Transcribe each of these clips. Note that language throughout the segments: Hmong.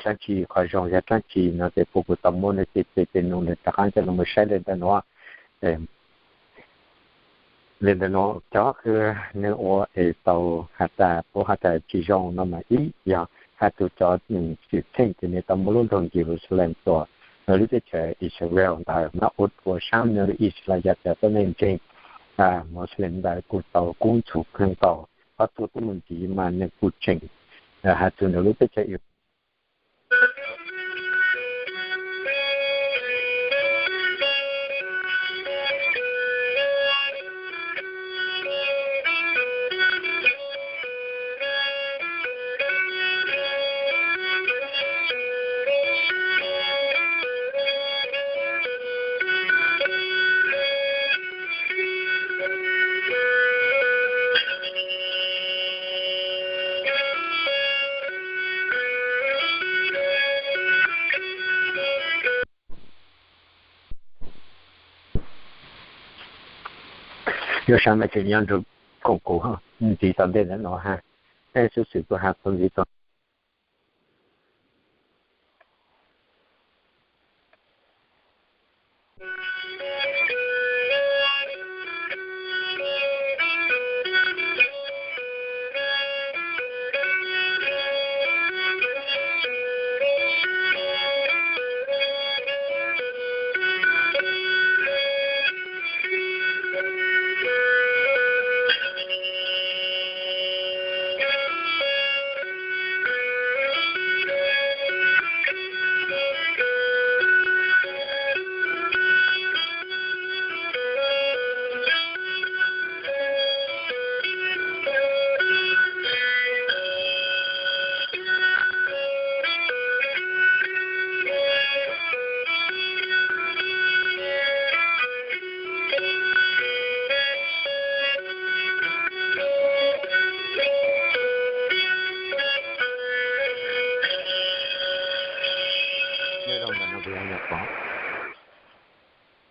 dlaab tsi qhov zoo yog dlaab tsi no ces puab kuj tau muab nws tej tes tej num nws rov qaab coj lug moog saib le ntawm nuav. Le ntawm nuav cov kws nws ua es tau has tas puab has tas tsi zoo no mas ib yog hab tug cov xwm txheej ces nws tau muab lub nroog Jerusalem tuam, lub teb chaws Israel ntawd mas ua rua saab nws lub Israel cov tuab neeg ntseeg Muslim ntawd kuj tau kub ntxhov kawg nkaus. Qhov txuj tub muaj ntxiv mas nws kuj tseem has txug nws lub teb chaws Yuav saib mas tseem nyob nrug koom kuv ntxiv tom ntej ntawm no hab, tej xuv xwm kuj has txug ntxiv tau.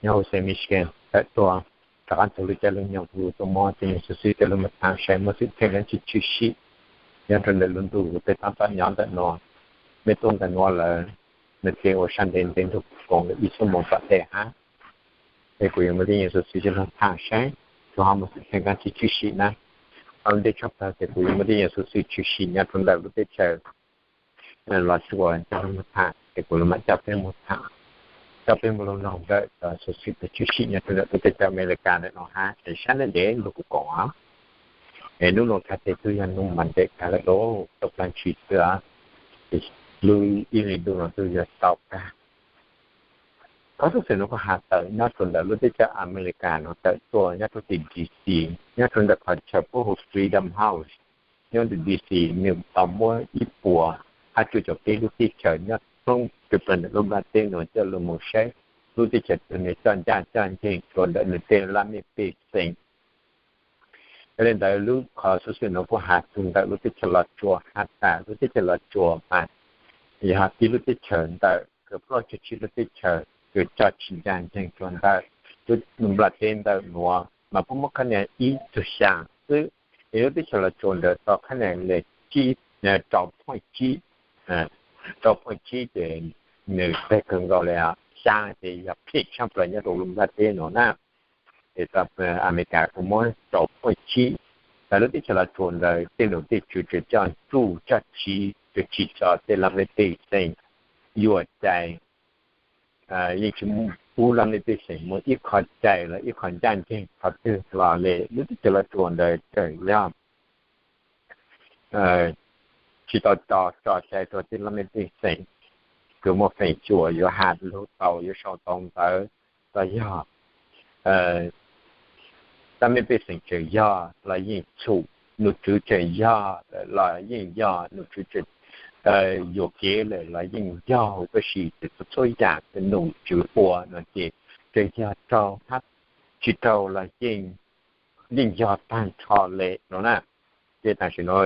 Nyob huv xeev Michigan tawm tuaj, rov qaab txug lub caij lub nyoog kuv tuaj muab tej nyuas xov xwm coj lug tham saib muaj xwm txheej dlaab tsi tshwm sim nyob rua ntawm lub ntuj tej taab tom nyob ntawm no. Mej tuaj ntawm nuav lawm, nwg tseem ua sab ntev ntev nrug kuv koom lawm ib xuab moos tom ntej hab, es kuv yuav muab tej nyuas xov xwm coj lug tham saib tug ho muaj xwm txheej dlaab tsi tshwm sim na. Ua ntej tshaj plawg ces kuv yuav muab tej nyuas xov xwm tshwm sim nyob rua ntawm lub teb chaws Los Tsuas coj lug tham, ces kuv lug mam coj peb moog tham, coj peb moog lug noog ntawm cov xov xwm tshwm sim nyob rua ntawm lub teb chaws Amelikas ntawm no hab. Es sab ntev ntev nrug kuv koom os, es nub nua kag teg tub yog nub mas ntev kag lawm lauj, tau plaag tshis xwb, lub ib hlis ntuj no tub yog tau kag. Qhov xuv xwm nuav kuj has tawm nyob rua ntawm lub teb chaws Amelikas nuav tawm tuaj nyob rua tim D C, nyob rua ntawm qhov chaw puab hu Freedom House nyob rua D C, nwg tau muab ib puas hab cuaj caum peb lub teb chaws nyob thoob plaws ntawm lub nplaj teb nuav coj lug moog saib lub teb chaws twg nwg coj ncaaj coj nceeg rua ntawm nwg tej laj mej pej xeem. Yog le ntawd lub qhov xuv xwm nuav kuj has txug ntawm lub teb chaws Los Tsuas has tas lub teb chaws Los Tsuas mas yog tib lub teb chaws ntawm kws plaub caug tsib lub teb chaws kws coj tsi ncaaj nceeg rua ntawm lub nplaj teb ntawm nuav mas puab muab khab nias ib tug xyaa xwb, es lub teb chaws Los Tsuas ntawd tau khab nias le rau point tsib, rau point tsib ces nwg peg kawg nkaus le, xyaa ces yog phem tshaj plaws nyob rua lub nplaj teb nuav na. Es Amelikas kuj muab rau point tsib, tas lub teb chaws Los Tsuas ntawd tej nom tej tswv tseem coj tsuj coj tsiv, tseem tsim txom tej laj mej pej xeem yuam cai, yeej tsi pub laj mej pej xeem muaj ib qho cai los ib qho ncaaj nceeg qhov twg los le. Lub teb chaws Los Tsuas ntawd tseem yog tsi tau tso tso cai rua tej laj mej pej xeem kws muaj feem xyuam yuav has lug tau, yuav sau tau ntawv, los yog laj mej pej xeem tseem yog los yeej txhum, nom tswv tseem yog los yeej yog, nom tswv tseem yuam kev lawm los yeej yog, tab sis txhua txhua yaam kws nom tswv ua no ces tseem yog raug hab tsi raug los yeej, yeej yog taag nrho le no na. Ces tam sim no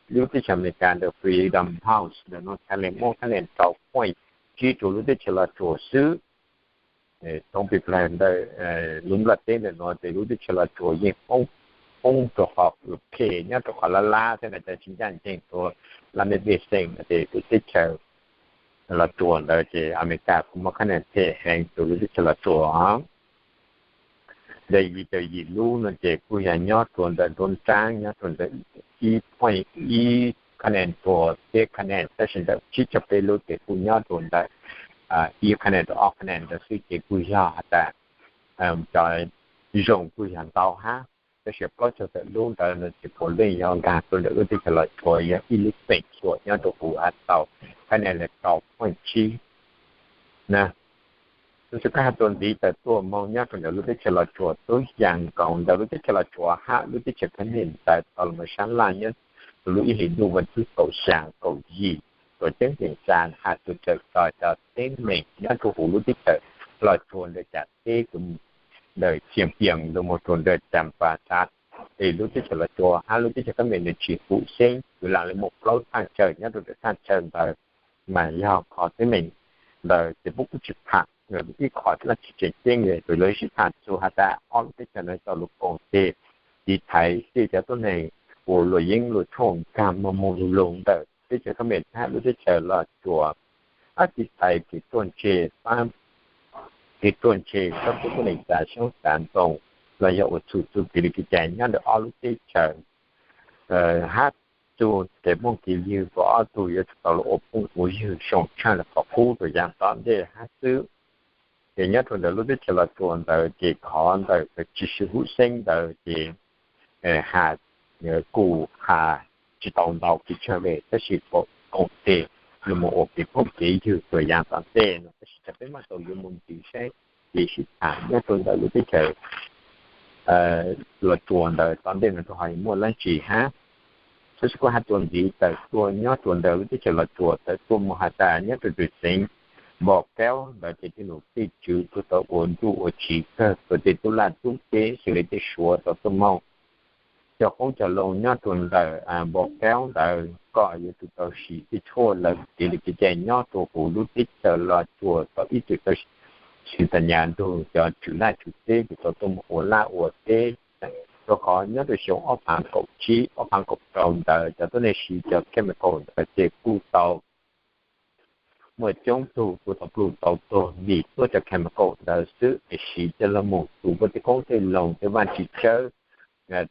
lub teb chaws Amelikas ntawm Freedom House ntawm no txhaj le muab khab nias rau point tsib rua lub teb chaws Los Tsuas xwb. Thoob peg plaws ntawm lub nplaj teb ntawm no ces lub teb chaws Los Tsuas yeej poob, poob rua qhov phem nyob rua qhov lab lab thiab na, cov tsi ncaaj nceeg rua laj mej pej xeem no ces lub teb chaws Los Tsuas ntawd ces Amelikas kuj muaj khab nais phem heev rau lub teb chaws Los Tsuas. Ntawm yim caum yim lub no ces kuj yog nyob rau ntawm nruab nrab, nyob rau ntawm ib point ib khab nais rau peb khab nais, tab sis ntawm tsib caug peb lub ces kuj nyob rau ntawm ib khab nais rau ob khab nais ntawd xwb, ces kuj yog has tas cov zoo kuj yog ntau hab. Tab sis plaub caug tawm lub ntawd no ces puav leej yog nkag rau ntawm lub teb chaws Los Tsuas, yog ib lub xeem Suav nyob rau huv, has tau khab nais li rau point tsib na. Tab sis koj has txuas ntxiv tawm tuaj moog nyob rau ntawm lub teb chaws Los Tsuas, tub yas nkaus ntawm lub teb chaws Los Tsuas hab lub teb chaws Khab Nij ntawd tau los mus sab laj nyob rau lub ib hlis ntuj vas thib kaum xya kaum yim, tuam ceeb Npeej Xa has txug tawm txog cov teeb meem nyob rau huv lub teb chaws Los Tsuas ntawd cas teb ntawm Xias Pias los mus rau ntawm Cas Pas Xav, es lub teb chaws Los Tsuas hab lub teb chaws Khab Nij nws tsis huv xeeb, kwv lam li muaj plaub thaj chaw, nyob rau ntawm thaj chaw ntawd mas yog qhov teeb meem ntawd ces puab kuj tsis tham, ib qho tsi tseem ceeb li, lawv sib tham txug has tas ob lub teb chaws no tau lug koom tes tiv thaiv tej cov tuab neeg ua luam yeeb luam tshuaj nkag moog moog lug lug ntawm teb chaws Khab Nij hab lub teb chaws Los Tsuas, ab tiv thaiv kev ruaj ntseg, kev ruaj ntseg txhob pub tuab neeg tsav xyoob tsav ntoo los yog ua txhum txuj kev li kev cai nyob ntawm ob lub teb chaws, hab txug kev phooj kev ywg, puab ob tug yuav tsum tau lug ua phooj ua ywg zoo tshaaj le qhov qub rua yaav tom ntej hab xwb. Ces nyob rua ntawm lub teb chaws Los Tsuas ntawd ces qhov ntawd tsis sib huv xeeb ntawd ces has kuj has tsis tau ntau pes tsawg le, tab sis puab koom tes lug moog ua kev phooj kev ywg rua yaav tom ntej no, tab sis peb maam tau yuav moog ntxiv saib kev sib tham nyob rua ntawm lub teb chaws Los Tsuas ntawd tom ntej no rua ho muaj dlaab tsi hab. Tab sis kuj has txuas ntxiv tawm tuaj nyob rua ntawm lub teb chaws Los Tsuas tawm tuaj moog has tas nyob rua tug xeev Npom Kaub ntawd ces tej num tej tswv kuj tau ua nruj ua tsiv kawg rua tej tub laj tub teb xws le tej Suav tau tuaj moog cog qoob cog loo nyob rua ntawm Npom Kaub ntawd kom yuav tsum tau siv tej tshuaj lawv kev li kev cai nyob rua huv lub teb chaws Los Tsuas tau ib txwm tau siv tag nyam nrug cov tswv laj tswv teb kuj tau tuaj moog ua laj ua teb, rua qhov nyob rua xyoo ob phaav kaum tsib ob phaav kaum rau ntawd cov tuab neeg siv cov chemical ntawd ces kuj tau muaj coob tug kuj tau plhu tau tuag vim tuab cov chemical ntawd xwb, es siv coj lug moog tu puab tej qoob tej loo, tej vaaj tsi tsawb,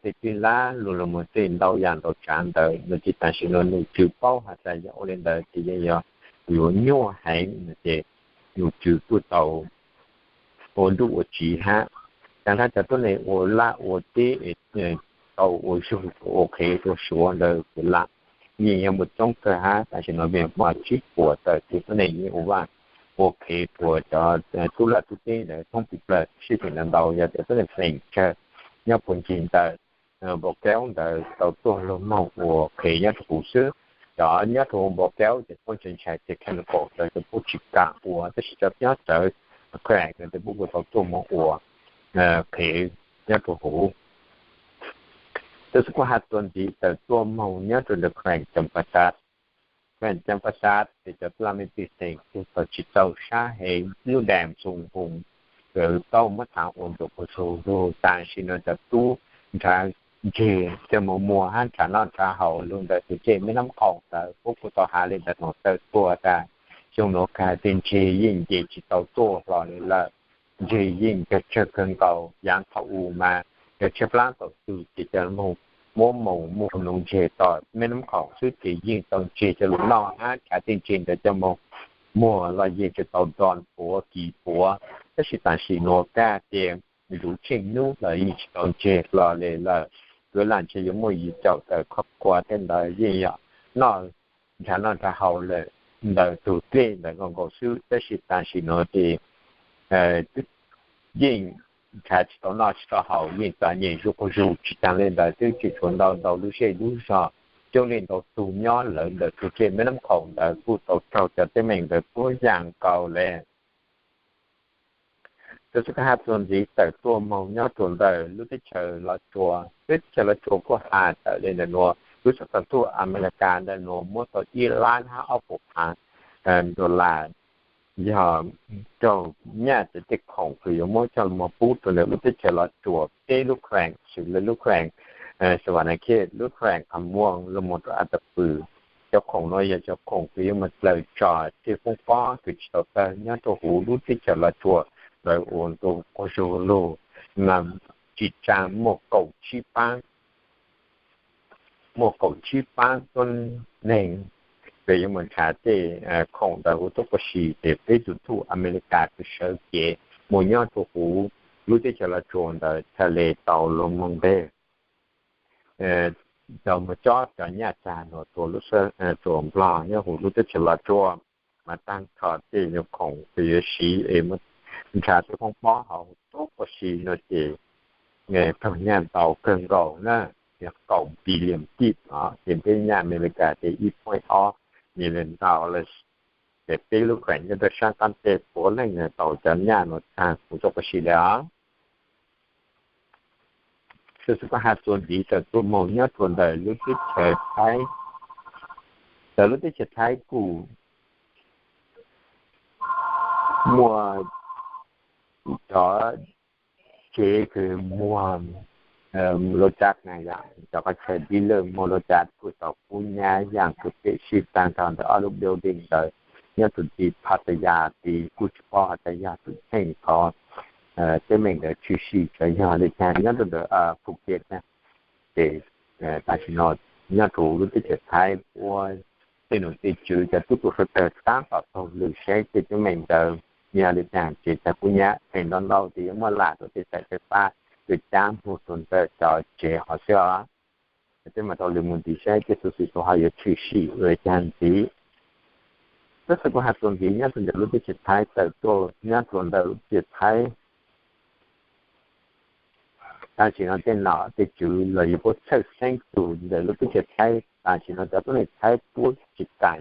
tej tij lab lug lug moog tej ntau yaam ntau tsaav ntawd no ces tam sim no num tswv paub has tas yog ua le ntawd ces yeej yog yuav nyuaj heev no ces num tswv kuj tau ua nruj ua tsiv hab. Taag nrho cov tuab neeg ua laj ua teb tau ua zug ua qhev rua Suav ntawd kuj lam yeej yog muaj coob kawg hab, tam sim no vim muaj tsib puas tawm tus tuab neeg yeej ua vaj ua qhev rua cov tub laj tub teb ntawd thoob plawg sib theem ntau ntau, yog cov tuab neeg feem tsawg nyob puag ncig ntawm Npom Kaub ntawd tau tuaj lug moog ua qhev nyob rua huv xwb. Cov nyob rua Npom Kaub ces puab ntshai ntshai ces chemical ntawd ces puab tsis kaam ua, tab sis cov nyob rawv Kheem ntawd ces puab kuj tau tuaj moog ua qhev nyob rua huv. Tab sis kuj has txuas ntxiv tawm tuaj moog nyob rua ntawm Kheem Cam Pas Xav. Kheem Cam Pas Xav ces cov tub laj mej pej xeem kuj tau tsis txaus sab heev, lub dam Xoo Hoos lawv tau muab thaav ua ntuam kuj txhua lug, tam sim no cov tub nrhav ntseg coj moog muag hab nrhav noj nrhav haus lug ntawm tus ceg Meb Nab Qhoom ntawd, puab kuj tau has le ntawd moog tawm tuaj tas xyoo nuav kag tej ntseg yeej nce tsis tau tuaj hlo le lawm. Ntseg yeej kag tsawg kawg nkaus, yaav thaum u mas cov tshaib plab tau tug ces coj moog muab moog muag nuv ntseg tom Meb Nab Qhoom xwb ces yeej tau ntseg coj lug noj hab nrhav tej ntseg ntawd coj moog muag los yeej tsis tau don puav kis puav. Tab sis tam sim nuav kag ces zuv tsheej nub los yeej tsis tau ntseg hlo le lawm. Kuv lam ntshe yuav muaj yim caum tawm khov khuav tej ntawd yeej yog noj nrhav noj nrhav haus lawm ntawm tug dlej ntawd nkaus nkaus xwb, tab sis tam sim nuav ces yeej nrhav tsis tau noj tsis tau haus, yeej txom nyem zuj quas zug. Tsis taag le ntawd twb tseem tshuav ntau ntau lub zej lub zog coob leej ntau tug nyob lawv ntawm tug dlej Meb Nab Qhoom ntawd kuj tau raug cov teeb meem ntawd puab yaam nkaus le. Tab sis kuj has txuas ntxiv tawm tuaj moog nyob rua ntawm lub teb chaws Los Tsuas, lub teb chaws Los Tsuas kuj has tawm le ntawm nuav, lub tsov txuj Amelikas ntawm nuav muab tau ib lab hab ob puas phaav dollar, yog raug nyaj cov tej khoom kws yuav muab coj moog pub rua ntawm lub teb chaws Los Tsuas peb lub kheem, xws le lub kheem Savannakhet, lub kheem Qhov Muas lug moog rua As Tas Pws, Cov khoom no yog cov khoom kws yuav mus dlaws tso tej foob pob kws tsis tau tawg nyob rau huv lub teb chaws Los Tsuas ntawd ua ntu quas zug lug, tsis tsa muaj kaum tsib pab muaj kaum tsib pab tuab neeg kws yuav mus nrhav tej khoom ntawd ua tuab quas si ces peb tus thuj Amelikas kws sawv cev mus nyob rau huv lub teb chaws Los Tsuas ntawd txhaj le tau lug moog nteg tau mus cob cov nyaj txag nuav rua lub, rua Nplog nyob huv lub teb chaws Los Tsuas. Mas taag nrho tej nyuag khoom kws yuav siv es nrhav tej foob pob hauv tuab quas si no ces raug nyaj ntau kawg nkaus na, kaum billion kib no ces peb nyaj Amelikas ces ib point ob million dollars. Ces peb lub kheem nyob rau saab qaab teb puav leej tau cov nyaj nuav taag huv tuab quas si le os. Xwb xwb kuv has txuas ntxiv tawm tuaj moog nyob rua ntawm lub teb chaws Thaib, ntawm lub teb chaws Thaib kuj muaj cov tsev kws muag lub tsav na yom, cov qhov chaw dib lawj muag lub tsav kuj tau kub nyab yaam kws pem sib taag nrho ntawm ob lub building ntawd nyob rua tim Pattaya tid, kuj tsis paub has tas yog tus kheej qhov teeb meem ntawd tshwm sim tsuas yog le caag nyob rua ntawm Phuket na. Ces tam sim no nyob rua lub teb chaws Thaib ua tej num tej tswv cov tub tug suav dlawg taab tom taug lw saib tej teeb meem ntawd yog le caag ces txhaj kub nyab. Feem ntau ntau ces yuav muaj lam rua tej xaim fais fab kws cab moog rua ntawm cov tsev hov xwb os. Peb mam taug lw mus ntxiv saib tej xuv xwm tau ho yuav tshwm sim ua le caag ntxiv. Tab sis kuv has txuas ntxiv nyob rua ntawm lub teb chaws Thaib tawm tuaj nyob rua ntawm lub teb chaws Thaib tam sim no tej nom tej tswv los yog puab txhawj xeeb tug ntawm lub teb chaws Thaib tam sim no cov tuab neeg Thaib puab tsis kam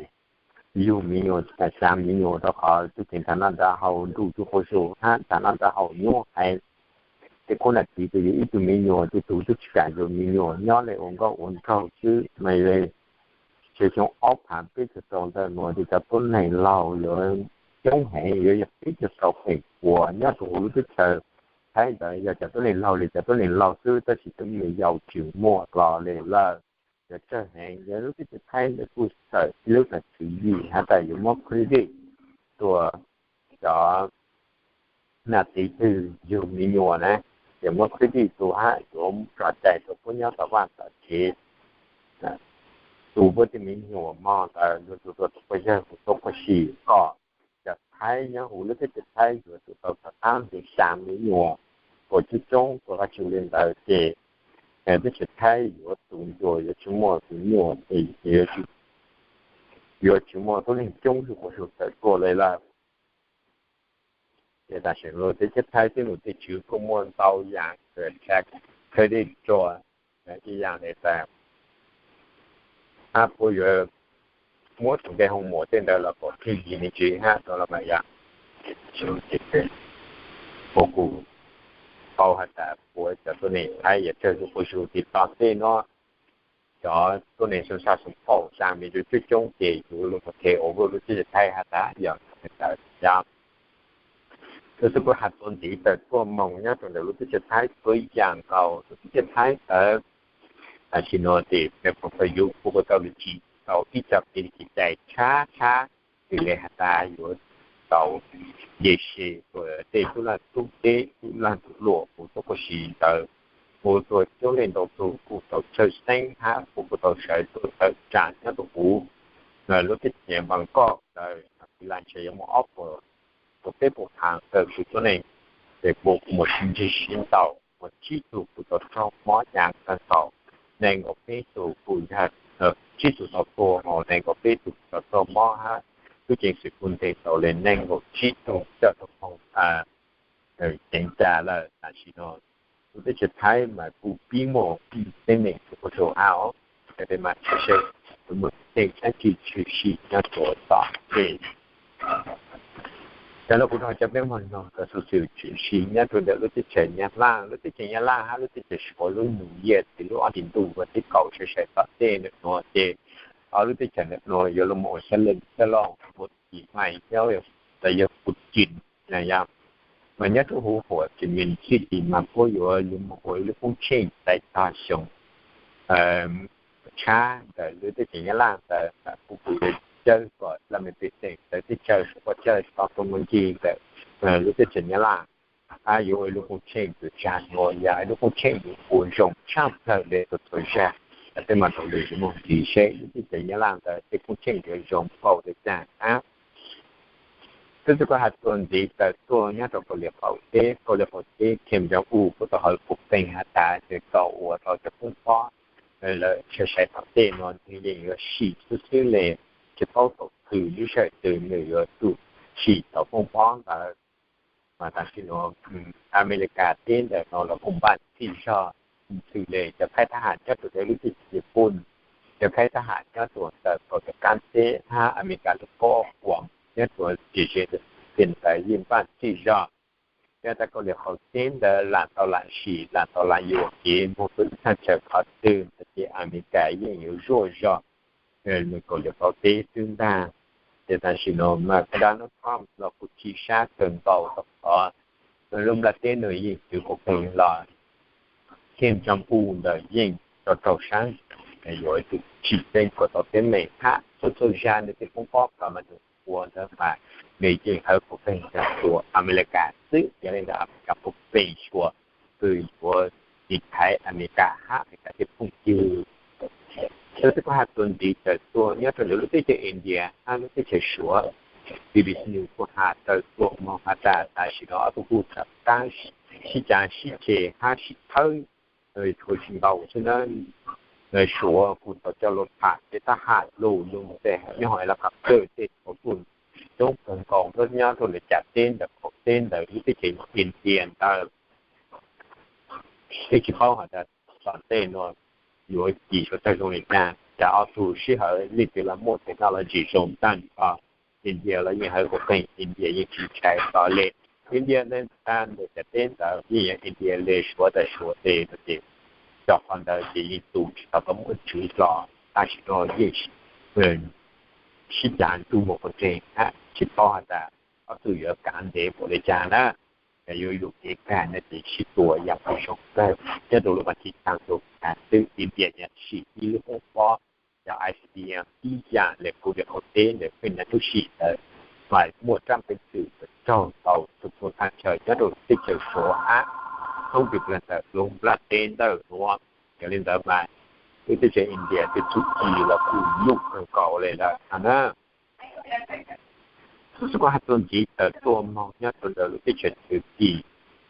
yug me nyuam, tsis kam xaa me nyuam rua qhov tub ceev tag noj tag haus nruj tub quas zug hab tag noj tag haus nyuaj heev. Tej khub nam txiv kws yug ib tug me nyuam tej tug tub tsis kam yug me nyuam nyob le ua nkauj ua nraug xwb mas le. Ces xyoo ob phav peb caug rau ntawm nuav ces cov tuab neeg laug yuav coob heev, yuav yog peb caug rau feem pua nyob rua huv lub teb chaws Thaib ntawd yog cov tuab neeg laug le cov tuab neeg laug xwb tab sis cov me nyuam yaus tsis muaj los le lawm. Yuav tsawg heev, yog lub teb chaws Thaib ntawd kuj tawm ib lub tswv yim has tas yuav muab credit rua cov nam txiv twg yug me nyuam na, yuav muab credit rua hab yuav tso cai rua puab nyob tom vaj tom tsev tu puab tej me nyuam mog ntawd yuav tsum rua tug quas yawg mus tuab quas si kom cov Thaib nyob huv lub teb chaws Thaib yuav tsum tau rov qaab mus xaa me nyuam ua coob coob rua qhov tsi le ntawd ces teb chaws Thaib yuav tu ncua yuav tsis muaj tus nyuam, yuav tsis muaj tuab neeg coob tug quas zug tawm tuaj le lawm. Ces tam sim no teb chaws Thaib tej num tej tswv kuj muaj ntau yaam tax credit rua ib yaam le tas hab puab yuav muab tug npe hoo muam tej ntawd los kom plig yig me ntsis hab rua los mas yog puab kuj paub has tas puab cov tuab neeg Thaib yuav tsawg tug quas zug tim toj tej no cov tuab neeg xoo tshaj xoo phaum xaa me ntsis coob coob ces yuav lug mus the ua lub teb chaws Thaib has tas yog ntawd yog Tab sis kuv has txuas ntxiv tawm tuaj moog nyob rau ntawm lub teb chaws Thaib txhua yaam nkaus lub teb chaws Thaib ntawd. Tam sim no ces peb puas tau yuav, puas tau lug tsim tau ib co kev li kev cai tshab tshab, xws le has tas yuav tau nce se rua tej tub laj tub teb tub laj tub luam huv tuab quas si ntawd, ua rua coob leej ntau tug kuj tau txhawj xeeb hab kuj tau sawv tuaj tawm tsaam nyob rua huv lub teb chaws Npaa Koj ntawd, Thaib ntshe yuav muaj ob puas rua peb puas phav kawg tug tuab neeg, ces puas kuj muaj sib ntsig sib ntaus, muaj tsib tug kuj tau raug mob hnyav kawg nkaus, nees nkaum peb tug kuj yog, tsib tug tau tuag, nees nkaum peb tug tau raug mob hab tub ceev xwm kuj nteg tau le nees nkaum tsib tug coj tau moog ceev ca lawm. Tam sim no lub teb chaws Thaib mas kuj pib muaj teeb meem txug ua tsaug hab os, ces peb mam tshwm seb yuav muaj tej dlaab tsi tshwm sim nyob rua tom ntej. Cov no kuv nrog cov peb moog noog txug xuv xwm tshwm sim nyob rua ntawm lub teb chaws Nyab Laj, lub teb chaws Nyab Laj hab lub teb chaws Suav lub New Year, ces lub ob hlis ntuj vas thib kaum sai sai tom ntej nuav ces ob lub teb chaws nuav yuav lug moog ua xab leej xab loj ua tim mais nyob, los yog Putin na yog. Mas nyob rua huv Ho Chi Minh City mas puab yuav lug moog ua ib lub koob tsheej taim tog xyoo tshab ntawm lub teb chaws Nyab Laj ntawd mas kuj kuj yuav cawg kom Vladimir Putin ntawd teb chaws suav pov cawj tsis tau tuaj mus ncig ntawm lub teb chaws Nyab Laj. Ab, yuav ua ib lub qub tsheej txawm tsag nua yog ib lub qub tsheej yuav ua zoo tshaj plaws li txhua txhua zag. Tej mas tau li yuav mus ntxiv seb lub teb chaws Nyab Laj ntawd tej qub tsheej yuav zoo npaum li cas ab. Xib hwb kuj has txuas ntxiv tawm tuaj nyob rau Kaus Lim Qaum Teb, Kaus Lim Qaum Teb Kim Jong Un kuj tau hawv kuv peeg has tas ces tau ua rau cov poob pob lawv sai sai tom tej no nws yeej yuav sim xwb xwb li, tsis paub thaum twg lub sij hawm twg nws yuav tsum sim tau poob pob ntawd. Mas tam sim no Amelikas teb ntawm no los kuj npaj txhij zog, xws li cov khaib thab ham nyob rau lub teb chaws Nyij Pooj, cov khaib thab ham nyob rau ntawm kaum cov kab teb hab Amelikas lub kob huam nyob rau tim ze tim ntawd yeej npaj txhij zog. Yog tas Kaus Lim Qaum Teb ntawd lam tau lam sim lam tau lam yuam kev mus rau ib thaj chaw qhov twg ntawd ces Amelikas yeej yuav zuaj zog nws Kaus Lim Qaum Teb xwb ntag. Ces tam sim no mas Donald Trump los kuj chim sab kawg nkaus rau qhov lub nplaj teb no yeej twv ua pheej los Kim Jong Un ntawd yeej rau rau sab yuav tsum tsim txeeb kom tau teeb meem hab txhua txhua zag nws tej poob pob ko mas nws ua ntawd mas nws yeej hawv kuv peeg rau Amelikas xwb. Yog li ntawd Amelikas puas peem xyuas, pw yuav tiv thaiv Amelikas hab Amelikas tej phooj ywg. Xib hwb kuj has txuas ntxiv tawm tuaj nyob rau ntawm lub teb chaws India hab lub teb chaws Suav, B B C News kuj has tawm tuaj moog has tas tam sim no ob tug kuj rov qab sib cav sib ceg hab sib thawb tshua tsis nkaus xwb na. Suav kuj tau coj lug tham tej thab ham lug lug tes nyob hauv helicopter tej thaum tuaj coob kawg nkaus nyob rau lawv cam teb ntawm qaum teb ntawm lub teb chaws India ntawd. Peb tsis paub has tas tom ntej no yuav kis suav tawg zoo li cas, cas ob tug sij hawm leej twg los muaj technology zoo tag nrho. India los yeej hawv kuv peeg, India yeej tsis ntshai txog li. India ntawd tag ntawm cam teb ntawd yeej yog India li Suav tas Suav tes no ces cov qhov ntawd ces yeej tu tsis tau muaj tswv los tam sim no yeej sib cav ntuj mus qhov ntseeg hab tsis paub has tas ob tug yuav kav ntev npaum li cas na. Yog yuav yuam kev kag no ces sib tua yam zoo kawg. Nyob rau lub vas thiv taag rau tas twb India yog sim ib lub qoob pob cov I C B M ib yam li Kaus Lim Qaum Teb ntawd pheej naj tub sim ntawd, mas muaj rab peev xwm tau raug tau txhua txhua thaj chaw nyob rau teb chaws Suav hab thoob plaws ntawm lub nplaj teb ntawm nuav. Yog li ntawd mas lub teb chaws India tej txuj ci los kuj nyuaj kawg nkaus li lawm na. Xib hwb kuj has txuas ntxiv tawm tuaj moog nyob rau ntawm lub teb chaws Turkey,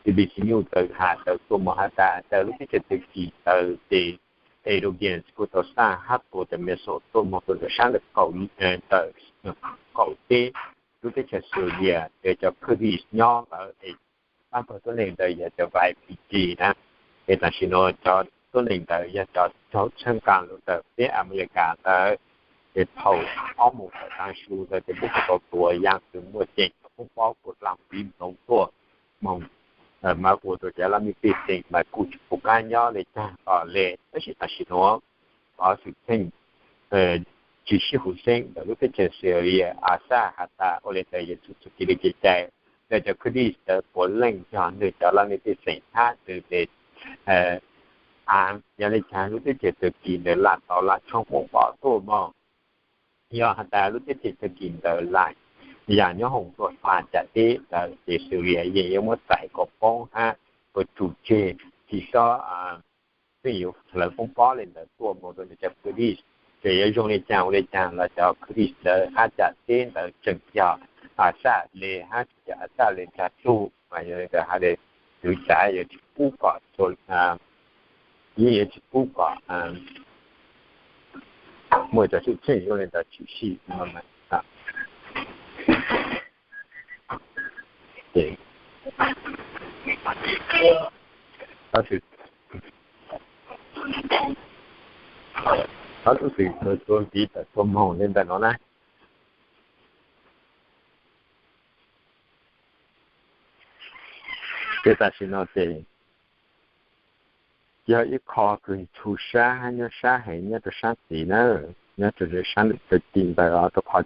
B B C News tawm has tawm tuaj moog has tas ntawm lub teb chaws Turkey ntawd ces Erdogan kuj tau xa hab tua cov missile tuaj moog rau ntawm sab ntawm kaum teb lub teb chaws Syria, yog cov Kurdish nyob ntawd es pab pawg tuab neeg ntawd yog cov Y P G na. Es tam sim no cov tuab neeg ntawd yog cov raug txhawb nqa los ntawm peb Amelikas ntawd. Ces thaum ob moos tawm taag su ntawd ces peb kuj tau tuav yaam kws muaj ceem cov poob pob kuj laag piv nploov tuaj moog, mas ua rau cov laj mej pej xeem mas kuj tsis pum qab nyob li caag os le. Tab sis tam sim nuav qhov xwm txheej tsis sib huv xeeb ntawm lub teb chaws Syria, Assad has tas ua li ntawd yuav tsum txuj kev li kev cai rau cov Kurdish ntawd puav leej yog nwg cov laj mej pej xeem hab nws le aav. Yog li caag lub teb chaws Turkey ntawd lam tau lam tshooj poob pob tuaj moog. Yog has tas lub teb chaws Turkey ntawd lam yaam nyob hoom tuaj pab cam teb ntawd ces Syria yeej yuav muab txais kom poob hab kom tsum tseg, tsis xob pheej yuav hlawv poob pob li ntawd tuaj moog rau cov Kurdish. Ces yuav zoo li caag ua li caag los cov Kurdish ntawd hab cam teb ntawd tseem yog Assad le hab tseem yog Assad le nrag tug, mas yog li ntawd hab le txwv tsav yuav tsis pub kom, yeej yuav tsis pub kom muaj cov xwm txheej zoo li ntawd tshwm sim no. Ob tug xwm txheej tuaj ntxiv tawm tuaj moog le ntawm no na. Ces tam sim no ces yog ib qho kws tshu sab hab nyuaj sab heev nyob rau sab tid na, nyob rau sab ntawm Turkey ntawd os, rau qhov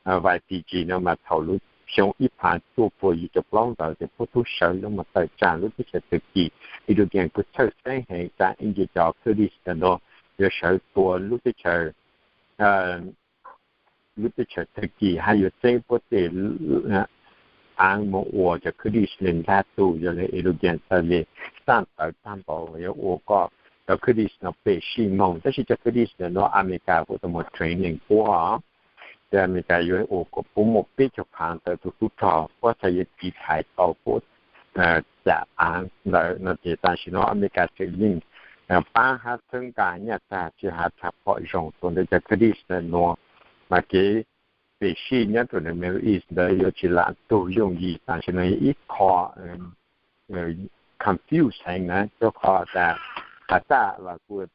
cov Y P G no mas thaum lub xyoo ib phav cuaj puas yim caum plaub ntawd ces puab tub sawv lug mas tawm tsaam lub teb chaws Turkey, Erdogan kuj txhawj xeeb heev tsam ib ntsis cov Kurdish ntawm nuav yuav sawv tua lub teb chaws, lub teb chaws Turkey hab yuav txeeb puab tej aav moog ua cov Kurdish le ntaag tug, yog le Erdogan txawm le saaj tawv taag npaum yuav ua kom cov Kurdish no pem sij moog. Tab sis cov Kurdish ntawm nuav Amelikas kuj tau moog training puab, ces Amelikas yuav ua kom puab muaj peb caug phaav ntawm tug tub rog, puab txhaj yuav tiv thaiv tau puab cam aav ntawd no. Ces tam sim no Amelikas tseem yeej paab hab txhawb nqaa nyaj tag tsi has tshaj phom zoo rua ntawm cov Kurdish ntawm nuav, mas kev pem sij nyob rua ntawm Middle East ntawd yuav tsi lam tug yooj yim. Tam sim no yog ib qho confuse heev na, rua qhov tas has tas los kuj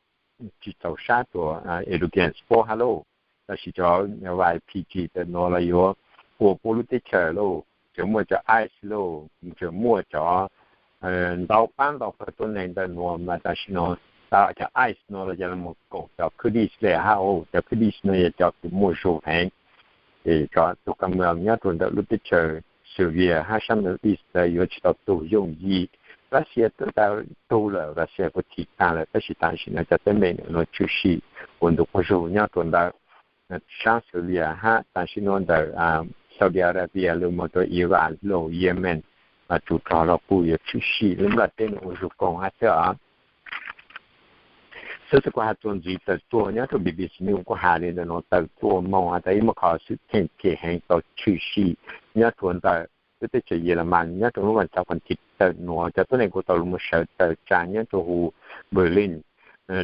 tsi txaus sab rua Erdogan puab hab lauj. Tab sis cov Y P G ntawm nuav los yuav ua puab lub teb chaws lauj, tseem muaj cov ICE lauj, tseem muaj cov ntau paab ntau pawg tuab neeg ntawm nuav mas tam sim no cov ICE nuav los yog los koom cov Kurdish le hab, cov Kurdish nuav yog cov kws muaj zug heev. Ces cov tug kaam moos nyob rua ntawm lub teb chaws Syria hab sab Middle East ntawd yuav tsi tau tug yooj yim. Russia twb tau tug lawm, Russia kuj thim taag lawm, tab sis tam sim no cov teeb meem nuav tshwm sim ua ntu quas zug nyob rua ntawm sab Syria hab tam sim no ntawm Saudi Arabia lug moog rua Iran lug Yemen, mas tsuv rog los kuj yuav tshwm sim lub nplaj teb nuav ua zug koog hab xwb os. Xwb xwb kuv has txuas ntxiv tawm tuaj nyob rua B B C News kuj has le ntawm nuav tawm tuaj moog has tas ib muaj qhov xwm txheej phem heev tau tshwm sim nyob rua ntawm lub teb chaws Yeleman nyob rua lub vas txauv qhas thib tawm nuav cov tuab neeg kuj tau lug moog sawv tawm tsaam nyob rua huv Berlin,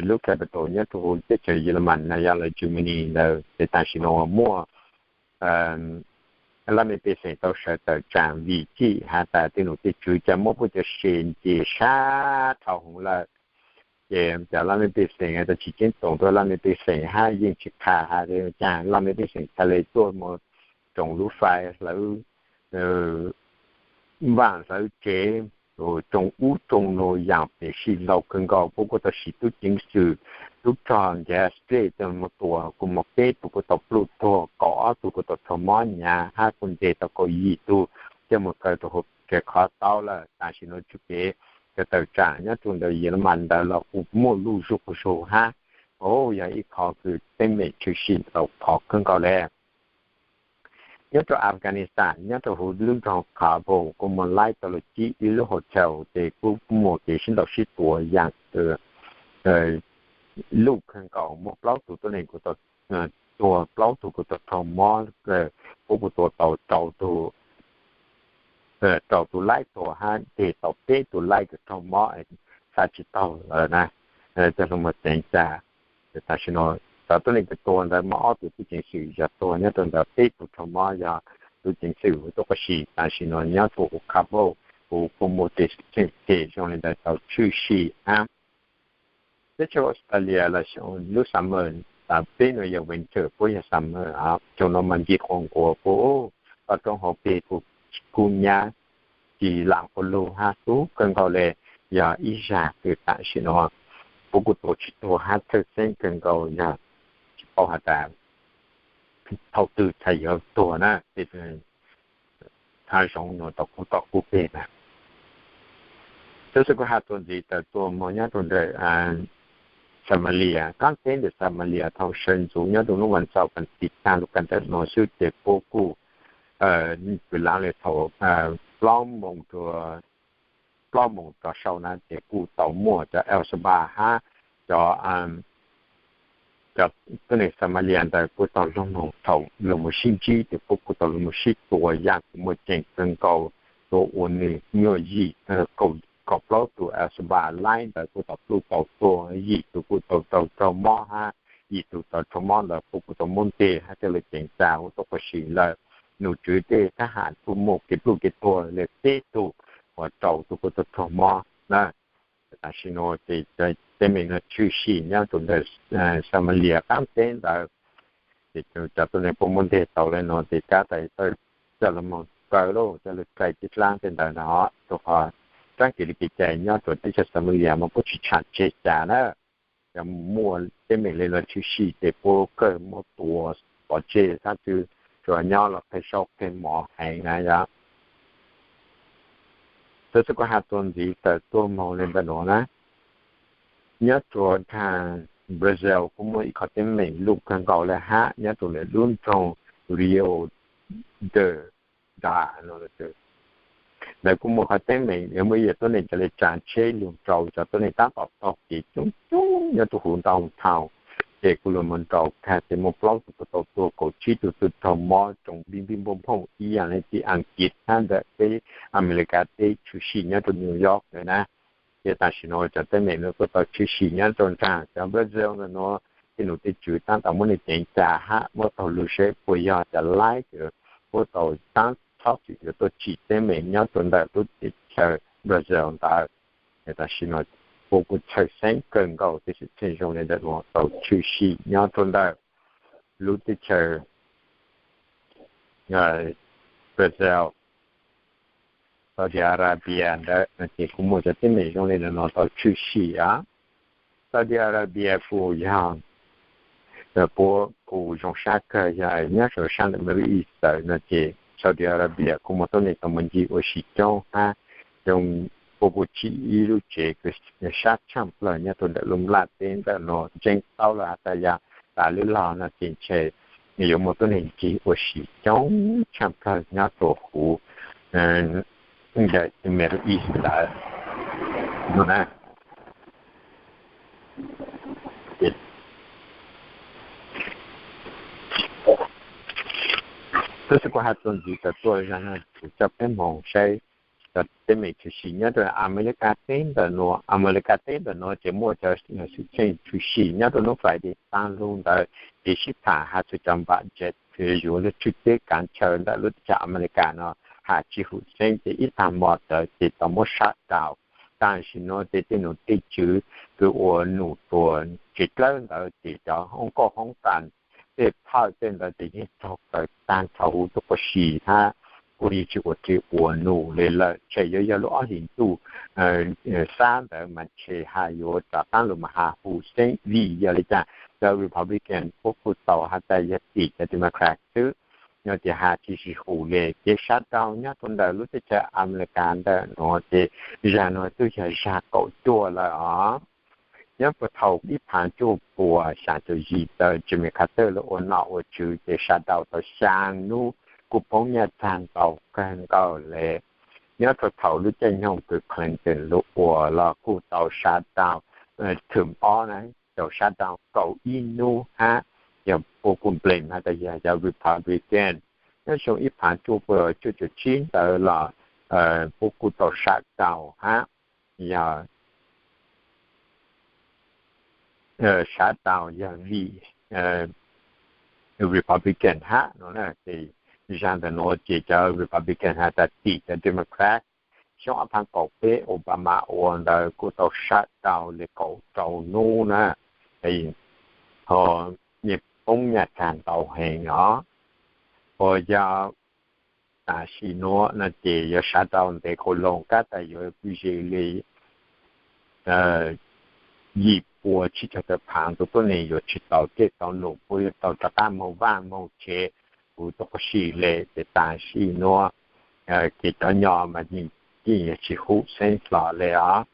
lub capital nyob rua huv teb chaws Yeleman na yog lawv Germany ntawd. Ces tam sim no muaj laj mej pej xeem tau sawv tawm tsaam vim txhij has tas tej num tej tswv ca muab puab cov se nce sab dhau heev lawm. Ces cov laj mej pej xeem tau tsi ceeb toom rua laj mej pej xeem hab yeej tsi qha has tas laj mej pej xeem txhaj le tuaj moog roos lub fais hlawv vaaj hlawv tsev, roos ub roos nuav yaam pem sij ntau kawg nkaus. Puab kuj tau siv tub ceev xwm, tub rog gas gas coj moog tua, kuj moog peb tug kuj tau pluj tuag, kaum ob tug kuj tau raug mob hnyav hab kuj nteg tau kaum yim tug coj moog kaw rua huv kev qhov tau lawm. Tam sim nuav txuj kev tawm tsaam nyob rua ntawm Yeleman ntawd los kuj muaj lub zuj quas zug hab, yog ib qho kws teeb meem tshwm sim tau khov kawg nkaus le. Nyob rua Afghanistan nyob rua huv lub nroog Kabul kuj moog laib tau lug cib ib lub hotel ces kuj muaj kev sib ntaus sib tua yaam luj kawg nkaus, muaj plaub tug tuab neeg kuj tau tuag, plaub tug kuj tau raug mob, puab kuj tua tau rau tug, rau tug laib tuag hab nteg tau peb tug laib kws raug mob, xa tsi taug lawm na, coj lug moog ceev tas. Tam sim no cov tuab neeg kws tuag ntawd muaj ob tug tub ceev xwm yog tuag nyob rua ntawd, peb tug raug mob yog tub ceev xwm huv tuab qab si. Tam sim no nyob rua huv Kabul kuj muaj tej xwm txheej phem zoo le ntawd tau tshwm sim hab. Teb chaws Australia los lub summer, peb nuav yog winter, puab yog summer, xyoo no mas nce quas nkuas kuj, toj roob hauv peg kuj kub nyab, tsi lam quas lug hab kub kawg nkaus le. Yog ib zag kws tam sim no puab kuj tua tsi tuag hab txhawj xeeb kawg nkaus, yog tsi paub has tas thaum twg txhaj yuav tuag na. Tej hav zoov nuav tau kub toj kub peg na. Xwb xwb kuv has txuas ntxiv tawm tuaj moog nyob rua ntawm Somalia, qaab teb ntawm Somalia thaum sawv ntxuv nyob rua lub vas txauv Katis taag lug kag ntawm nuav xwb ces puab kuj kws laav le thaum plaub moos rua, plaub moos rov sau na ces kuj tau muaj cov Al-Shabaab hab cov, cov tuab neeg Somalia ntawd kuj tau lug moog thaum lug moog sib ntsib ces puab kuj tau lug moog sib tua yaam kws muaj ceem kawg nkaus, tua ua nwg nyuaj yim, kaum plaub tug Al-Shabaab laib ntawd kuj tau pluj tau tuag, yim tug kuj tau raug mob hab yim tug tau raug mob ntawd puab kuj tau muab nteg hab coj lug ceev tas huv tuab qab si lawm. Num tswv tej thab ham kuj muaj kev pluj kev tuag le peb tug, uas rau tug kuj tau raug mob na. Tam sim nuav ces teeb meem nuav tshwm sim nyob rua ntawm Somalia qaab teb ntawd. Ces cov tuab neeg puab muab nteg tau le nuav ces kav tas tawm coj lug moog kaw lauj, coj lug kaw tib dlaab tej ntawd na, rua qhov tsaab kis le kev cai nyob rua teb chaws Somalia mas puab tsi tsham tseg cas na. Yog muaj teeb meem le nuav tshwm sim ces puab kawg muab tua pov tseg, xav txwv tsuas nyob los qheb saub qheb mov heev na yog. Xwb xwb kuv has txuas ntxiv tawm tuaj moog le ntawm nuav na, nyob rua nkaag Brazil kuj muaj ib qhov teeb meem luj kawg nkaus le hab nyob rau ntawm lub nroog Rio de Janeiro. Ntawd kuj muaj qhov teeb meem yog muaj ib yam tuab neeg cov le tsav tsheb lug rau cov tuab neeg tab tom taug kev coob coob nyob rau huv downtown, ces kuj lug moog nrau kag ces muaj plaub tug tau tuag, kaum tsib tug tau raug mob, tsoom npib npib nphooj nphooj ib yam le tim Askiv hab ntawm teb Amelikas teb tshwm sim nyob rau New York ntawd na. Ces tam sim no cov teeb meem no kuj tau tshwm sim nyob rau nraag cov Brazil ntawm nuav, tej num tej tswv tab tom muab nwg ceev ca hab muab taug lug seb puas yog cov laib puab tau tab txhob txwm yuav tuaj tsim teeb meem nyob rau ntawm lub teb chaws Brazil ntawd. Tam sim no puab kuj txhawj xeeb kawg nkaus tej xwm txheej zoo le ntawm nuav tau tshwm sim nyob rau ntawm lub teb chaws Brazil. Saudi Arabia ntawd no ces kuj muaj cov teeb meem zoo le ntawm no tau tshwm sim os. Saudi Arabia kuj yog puab kuj zoo sab kawg, yog nyob rau sab ntawm Middle East ntawd no ces Saudi Arabia kuj muaj tuab neeg tau muaj ncig ua si coob hab, zoo puab kuj tsim ib lub tsev kws sab tshaj plawg nyob rau ntawm lub nplaj teb ntawm no, ntseeg tau lawm has tas yog tas lub log no ces ntshe yuav muaj tuab neeg ncig ua si coob tshaj plawg nyob rau huv ntawm Middle East ntawd no na. Tab sis kuv has txuas ntxiv tas tuaj zag no kuv coj peb moog saib cov teeb meem tshwm sim nyob rau Amelikas teb ntawm nuav. Amelikas teb ntawm nuav ces muaj cov xwm txheej tshwm sim nyob rau hnub Friday taag lug ntawd, ces sib tham has txug cov npam jet yuav lug tshwj teb kaav chaw ntawm lub teb chaws Amelikas no has tsi hum xeeb, ces ib tag mo ntawd ces tau muab shutdown. Tam sim no ces tej num tej tswv kws ua num rua tsev dlawb ntawd ces cov hoob kauj hoob tas, tej phawj tej ntawd ces yeej raug kaw taag nrho huv tuaj pov si hab, kuj yeej tsi ua ri ua num le lawm. Ntshe yuav yog lub ob hlis ntuj sab ntawd mas ntshe has yuav rov qaab lug mas has hum xeeb vim yog le caag cov Republican puab kuj tau has tas yog tim cov Democrat xwb, no ces has tsi tsi hum le. Kev shutdown nyob rau ntawm lub teb chaws Amelikas ntawm nuav ces zag nuav twb yog zag kaum cuaj lawm os. Nyob puag thaum ib phav cuaj puas xya caum yim ntawd Jimmy Carter lug ua nom ua tswv ces shutdown tau xyaa nub, kuj poob nyaj txag ntau kawg nkaus le. Nyob rau thaum lub caij nyoog kws Clinton lug ua los kuj tau shutdown thwm ob na, tau shutdown kaum ib nub hab, yog puab kuj blame has tas yog cov Republican. Nyob xyoo ib phav cuaj puas cuaj caum tsib ntawd los puab kuj tau shutdown hab, yog shutdown yog vim Republican hab no na. Ces zag ntawm nuav ces cov Republican has tas tim cov Democrat. Xyoo ob phav kaum peb Obama ua ntawd kuj tau shutdown le kaum rau nub na, ho yeej poob nyaj txag ntau heev os. Ho yog tam sim nuav no ces yuav shutdown ntev kuj loo kab tas yuav ze le yim pua tsib caug tawm phaav rua tuab neeg yuav tsi tau tej tau num, puab yuav tau rov qab moog vaaj moog tsev huv tuaj pov si le. Ces tam sim nuav ces cov nyo mas yeej yog tsi hum xeeb hlo le os.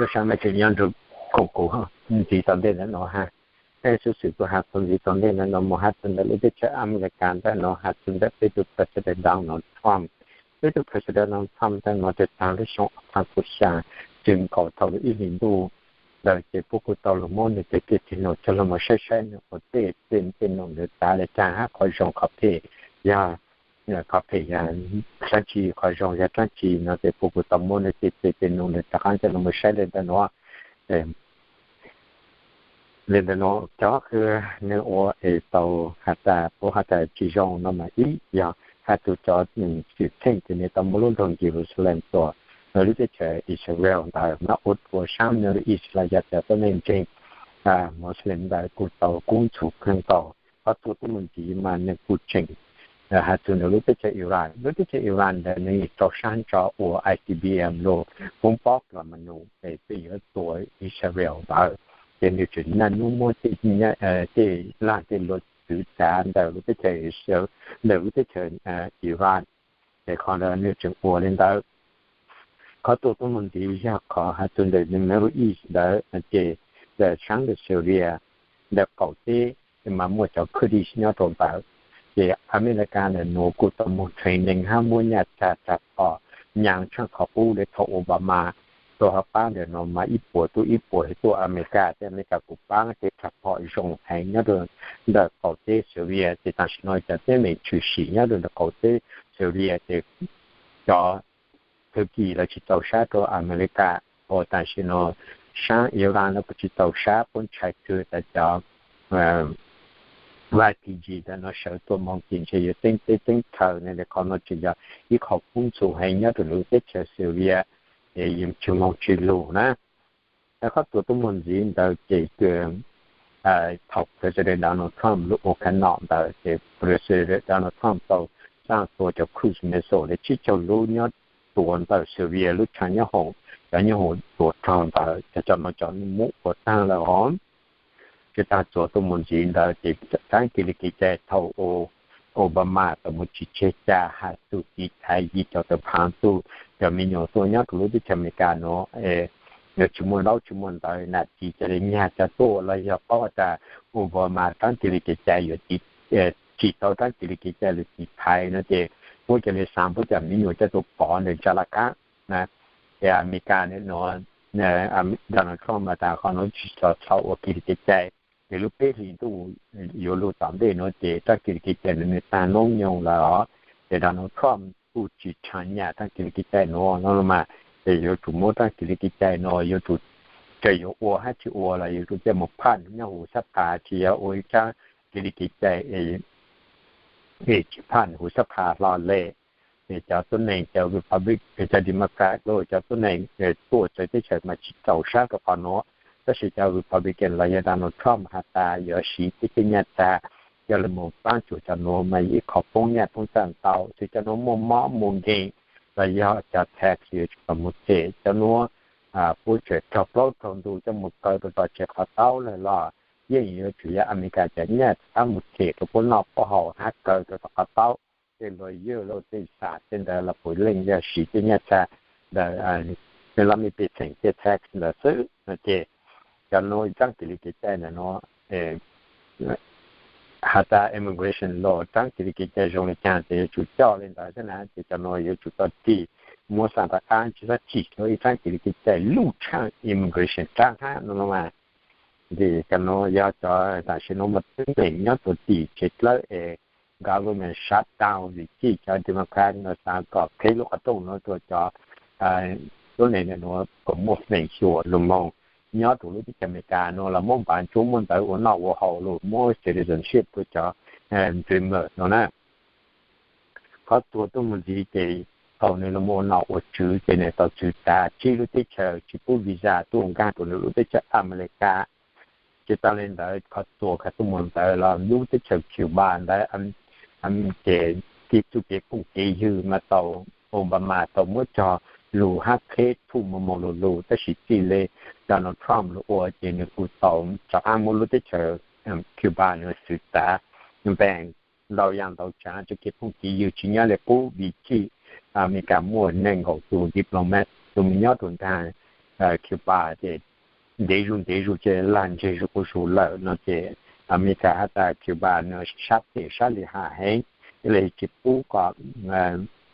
Lub sab me tseem nyob nrug koom kuv ntxiv tom ntej ntawm no ha. Tej xov xwm kuv has txog ntxiv tom ntej ntawm no mus has txog ntawm lub teb chaws Amelikas ntawm no, has txog ntawm peb tus President Donald Trump. Peb tus President Donald Trump ntawm no ces tag lub xyoo ob phav kaum xya, txwm nkaus thaum lub ib hlis ntuj ntawd ces puab kuj tau los muab nws tej tej tig num coj los mus saib saib nws ua tej tej tej num nws tav li cas hab qhov zoo qhov phem yog qhov phem yog dlaab tsi, qhov zoo yog dlaab tsi no ces puab kuj tau muab nws tej tej tej num nws rov qaab coj los mus saib li ntawm nuav. Li ntawm nuav cov kws nws ua es tau has tas puab has tas tsis zoo no mas ib yog has txug cov xwm txheej ces nws tau muab lub nroog Jerusalem tuam lub teb chaws Israel ntawd mas ua rua saab Middle East los yog cov tuab neeg ntseeg Muslim ntawd kuj tau kub ntxhov kawg nkaus. Qhov txuas tuab mus ntxiv mas nws kuj tseem has txug nws lub teb chaws Iran. Lub teb chaws Iran ntawd nws rau saab ntso ua I C B M lug koob pob plas ma num es peb yuav tua Israel ntawd, ces nws tseem naj nub muab tej laag tej luag txwv tav ntawm lub teb chaws Israel, ntawm lub teb chaws Iran. Ces qhov ntawd nws tseem ua li ntawd. Qhov txuas tuab mus ntxiv yog qhov has txug ntawm Middle East ntawd ces saab ntawm Syria ntawm qaum teb mas muaj cov Kurdish nyob rau ntawd. Ces Amelikas ntawm nuav kuj tau moog training hab muab nyaj txag rag phom nyaav tshaaj qhov qub le thaum Obama rua hov paab ntawm nuav mas ib puas tub ib puas tuaj Amelikas, ces Amelikas kuj paab tej rag phom zoo heev nyob rau ntawm qaum teb Syria. Ces tam sim no cov teeb meem tshwm sim nyob rau ntawm qaum teb Syria ces cov Turkey los tsis txaus sab rau Amelikas, ua tam sim no saab Iran los kuj tsis txaus sab, puab ntshai kawg tas cov Y P G ntawm no sawv tuaj moog ces ntshe yuav teeb teb teeb chaw ne. Qhov no tseem yog ib qho kub ntxhov heev nyob rau lub teb chaws Syria, es yeej tsis moog tsis lug na. Qhov txuas tuab mus ntxiv ntawd ces thaum President Donald Trump lub ua khav nom ntawd ces President Donald Trump tau saab tua cov cruise missile le tsib caug lub nyob tuav ntawm Syria lub tshav nyob hoom, cov nyob hoom tuav rog ntawd, cov cov no cov muab ua taag lawm os. Ces tag txuas tuab mus ntxiv ntawd ces saab kis li kev cai thaum Obama tau mus tsim tseg ca has txug tiv thaiv yim caum tawm phaav tug cov me nyuam tuaj nyob rau lub teb chaws Amelikas nuav, yuav tsis muaj ntaub tsis muaj ntawv nam txiv ca le nyag ca tuaj los yog paub has tas Obama saab kis li kev cai yuav tsis tau saab kis li kev cai lug tiv thaiv no ces puab ca le xaav puab cov me nyuam coj tuaj pov ntawm ntsa laj kaab na. Ces Amelikas nuav, Donald Trump has tas qhov nuav tsis tau txhaum ua kis li kev cai, ces lub peb hlis ntuj yuav lug tom ntej nuav ces saab kis li kev cai nuav nws taag noob nyoog lawm os. Ces Donald Trump kuj tsis tshee nyam saab kis li kev cai nuav no mas, ces yuav tsum muab saab kis li kev cai nuav yuav tsum, txawm yuav ua hab tsis ua los yuav tsum coj mus phaj nyob huv sab phaj, tsis yog ua ib saab kis li kev cai es tsis phaj huv sab phaj hlo le. Ces cov tuab neeg cov Republic, cov Democrat los cov tuab neeg tuaj txawv teb chaws mas tsis txaus sab rau qhov nuav, tab sis cov Republican los yog Donald Trump has tas yuav siv tej nyaj txag coj lug paab tsuas cov nuav mas ib qho poob nyaj poob txag ntau, txug cov nuav muaj mob muaj nkeeg los yog cov tax yuav tsum tau mus them cov nuav. Puab tseem raug plaub raug ntug coj mus kaw rau tom tsev qhov taub lawm los yeej yuav tsum yog Amelikas cov nyaj txag mus them rau puab noj puab haus hab kaw rau tom qhov taub. Tej lawyer los tej xam tej ntawd los puav leej yog siv tej nyaj txag ntawd, tej lub me pej xeem tej tax ntawd xwb no ces cov nuav saab kis li kev cai ntawm nuav has tas immigration law saab kis li kev cai zoo le caag ces yuav tsum coj le ntawd xwb na. Ces cov nuav yuav tsum tau tig muab xaa rov qaab tsis txhob tsim rua ib saab kis li kev cai luj tshaaj immigration rab hab no mas. Ces cov nuav yog cov tam sim nuav muaj teeb meem nyob rua tim tsev dlawb es government shutdown vim txij cov Democrat nuav xaav kom qheb lub qhov rooj nuav rua cov tuab neeg nuav kom muaj feem xyuam lug moog nyob rua lub teb chaws Amelikas nuav los muab npav ntsuab muab ntawv ua noj ua haus lug muab citizenship rua cov Dreamer nuav na. Qhov txuas tuab mus ntxiv ces thaum nws lug ua nom ua tswv ces nws tau txwv tav tsib lub teb chaws tsis pub visa tuaj nkaag rua nws lub teb chaws Amelikas. Ces tau le ntawd qhov txuas khav tuab mus ntawd los lub teb chaws Cuba ntawd ces txuj kev phooj kev ywg mas tau Obama tau muab cog lug hab qheb thuj moog moog lug lug, tab sis txij le Donald Trump lug ua ces nws kuj tau rov qaab muab lub teb chaws Cuba nws xwv tav npeeg ntau yaam ntau tsaav, txuj kev phooj kev ywg tsis nyob le qub vim txij Amelikas muaj neeg nkaum tug diplomat tug moog nyob rua nraag Cuba ces ntev zuj ntev zuj ces lag ntseg zuj quas zus lawm no ces Amelikas has tas Cuba nws sab phem sab li has heev, yog li tsis pub kom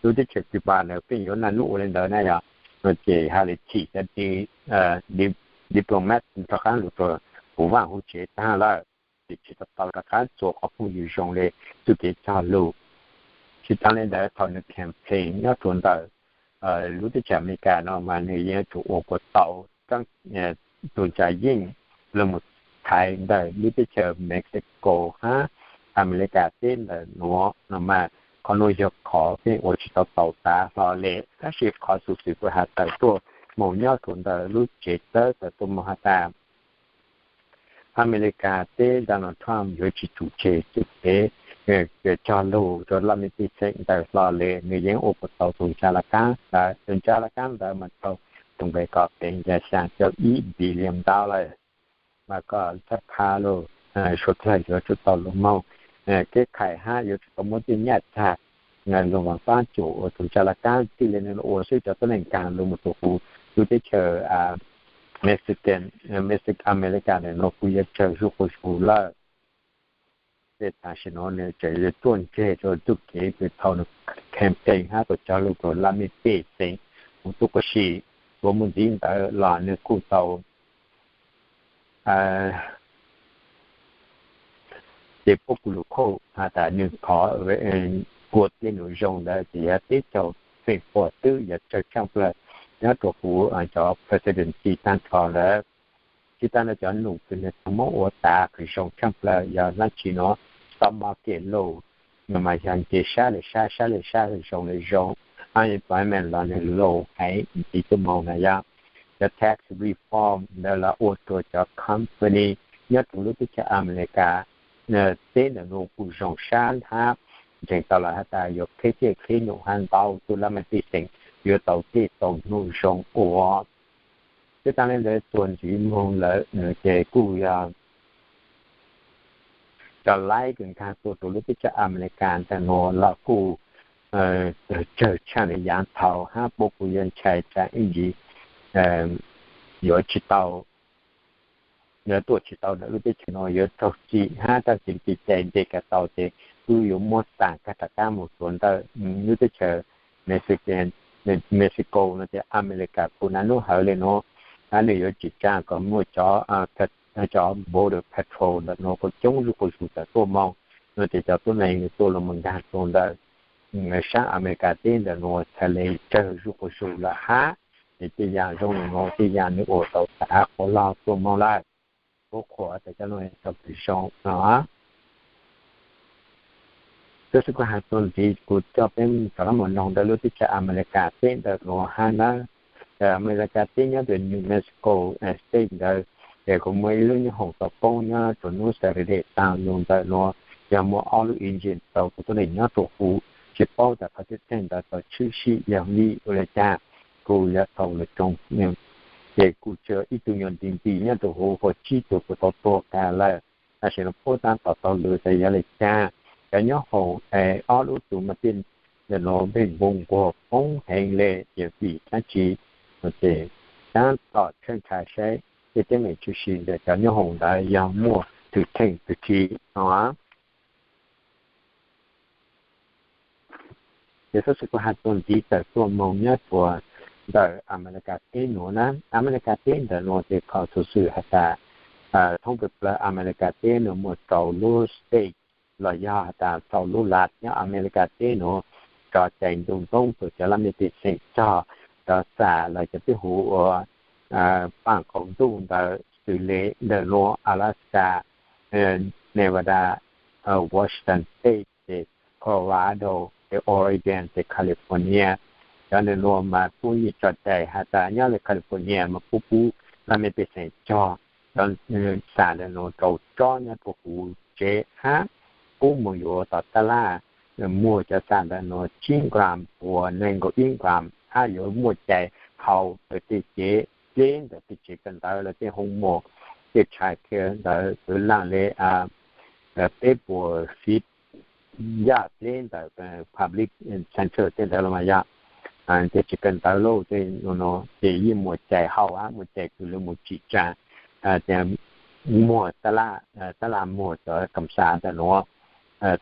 lub teb chaws Cuba ntawd pheej yuav naj nub ua li ntawd na yog, no ces has li thim cov diplomat rov qab los rau kuv vaj huv tsev tag lawm, ces tsis tau tau rov qab txuas qhov phooj ywg zoo li txuj kev cog lus. Tsis tas li ntawd thaum nws campaign nyob rau ntawm lub teb chaws Amelikas no mas nws yeej yuav tsum ua kom tau tus tsa yeej los mus thaiv ntawm lub teb chaws Mexico hab Amelikas teb ntawm nuav no mas qhov nuav yog qhov pheej ua tsis tau tau tav hlo li. Tab sis qhov xuv xwm kuv has tawm tuaj moog nyob rau ntawm lub tsev txawb tawm tuaj moog has tas Amelikas teb Donald Trump yuav tsis tsum tseg txuj kev cog lus rau laj mej pej xeem ntawd hlo li, nws yeej ua kom tau tus tsa laj kaab ntawd. Tus tsa laj kaab ntawd mas tau tus npe kom pes nkaus xyaa caum ib billion dollar, mas kom txhaj pha lug suav dlawg yuav tsum tau lug moog kev khaim hab yuav tsum tau muab tej nyaj txag lug vaam paab cum ua tus tsa laj kaab. Txij li nws ua xwb cov tuab neeg kaag lug moog rua huv lub teb chaws Mexican, Mexic America ntawm nuav kuj yuav tsawg zuj quas zus lawm. Tej tam sim nuav nws tseem yuav tuaj ntseg rua txuj kev kws thaum nws campaign hab tau cog lug rua laj mej pej xeem huv tuab si. Tuav moog ntxiv ntawd los nws kuj tau ces puab kuj lug khuj has tas nws thov ua tej num zoo ntawd ces yog teb chaws feem pum twb yog tsawg tshaaj plawg nyob rua huv cov presidency taag nrho ntawd. Tsis tas ntawd cov num kws nws tau muab ua tas kws zoo tshaaj plawg yog dlaab tsi nuav, stock market low, mas yog nce sab le sab, sab le sab, zoo le zoo, unemployment los nws low heev ntxiv tuaj moog na yog, cov tax reform ntawd los ua rua cov company nyob rua lub teb chaws Amelikas teb ntawm nuav kuj zoo sab hab ntseeg tau lawm has tas yuav qheb ceg qheb num hab ntau tug laj mej pej xeem yuav tau tej tau num zoo ua. Tsis tas le ntawd tuaj ntxiv moog lawm ces kuj yog cov laib kws nkaag tuaj rua lub teb chaws Amelikas ntawm nuav los kuj tsawg tshaaj le yaav thaus hab puab kuj yuav ntshai tsam ib ntsis yuav tsis tau, yuav tuaj tsis tau ntawm lub teb chaws nuav, yuav raug txim hab raug txim txim cai nce kag tau ces kuj yuav muab xaam kag rov qab moog rua ntawm lub teb chaws Mexican, Mexico no ces Amelikas kuj naj nub hawv le nuav, hab nws yuav tsim tsaa kom muaj cov, cov border patrol ntawm nuav kuj coob zuj quas zus tawm tuaj moog, no ces cov tuab neeg tuaj los moog nkaag rua ntawm saab Amelikas teb ntawm nuav txhaj le tsawg zuj quas zus lawm hab. Ces tej yaam zoo le nuav tej yaam nws ua tau tav qhuav lug tuaj moog lawm, puab qhuas tas cov nuav tau kws zoo no. Tab sis kuv has tuaj ntxiv kuv coj peb rov qab moog noog ntawm lub teb chaws Amelikas teb ntawm nuav hab nawb. Amelikas teb nyob rua New Mexico state ntawd ces kuv muaj ib lub nyoob hoom tau poob nyob rua nub Saturday taag lug ntawm nuav, yog muaj ob lub engine tau kuv tuab neeg nyob rua huv, tsis paub tas qhov tseeb tseeb ntawd tau tshwm sim yog vim ua le caag, kuj yuav tau lug tsoo. Ces kuj tsua ib tug nyuas nti nti nyob rua huv, huv tsib tug kuj tau tuag kag lawm. Tab sis nuav puab taab tom tau lug tas yog le caag, cov nyoob hoom es ob lub tug mas tej ntawm nuav npeej npoo nquag poob heev le, yog vim dlaab tsi, ces taab tom tshawb nrhav saib tej teeb meem tshwm sim ntawm cov nyoob hoom ntawd yog muaj twg theej twg tsi no. Ces tab sis kuv has tuaj ntxiv tawm tuaj moog nyob rua ntawm Amelikas teb nuav na, Amelikas teb ntawm nuav ces kho xuv xwm has tas thoob plawg Amelikas teb nuav muaj rau lub state los yog has tas rau lub lat nyob Amelikas teb nuav, rov cai ntuj ntoob rua cov laj mej pej xeem cog, rov xam lawv cov teb huv ua paaj qaum ntuj ntawd xws le ntawm nuav Alaska, Nevada, Washington State, ces Colorado, ces Oregon, ces California. Cov ntawm nuav mas puab yeej tso cai has tas nyob le California mas puab pub laj mej pej xeem cog cov xam ntawm nuav rau tsob nyob rua huv tsev hab pub moog yuav tom taj laj, muag cov xam ntawm nuav tsib gram puas neeg nkaum ib gram hab yuav muaj cai hau lawv tej cev dleb ntawm tej tsev kawm ntawv, lawv tej hoo mom, tej child care ntawd, lawv laaj le peb puas feet yaj dleb ntawm public center tej ntawd los mas yog Ces tsis kawg ntawd lauj, ces yeej muaj cai hau, muaj cai kws lawv mus tsim tsa, muag tab laj muag cov kam xav ntawm nuav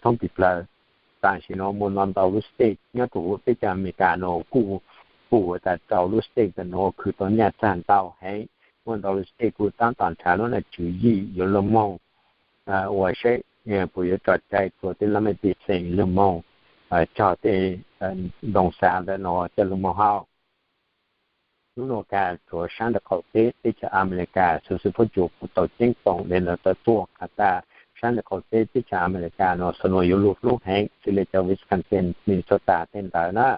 thoob tib plawg. Tam sim no muaj ntau ntau lub state nyob rua huv teb chaws Amelikas no kuj, kuj ua tas rau lub state ntawm nuav khwv tau nyaj txag ntau heev. Muaj ntau lub state kuj tab tom nrhav lub tswv yim yuav luag moog ua seb puas yuav tso cai rua tej laj mej pej xeem luag moog cog tej ntoo xav ntawm no coj luag moog hau. Hnub nuav kag rua sab ntawm qaum teb teb chaws Amelikas xuv xwm huab cua kuj tau ceeb toom le ntawd tawm tuaj has tas sab ntawm qaum teb teb chaws Amelikas no xuv nuav yuav luag hlub heev xws le cov Wisconsin, Minnesota tej ntawd na.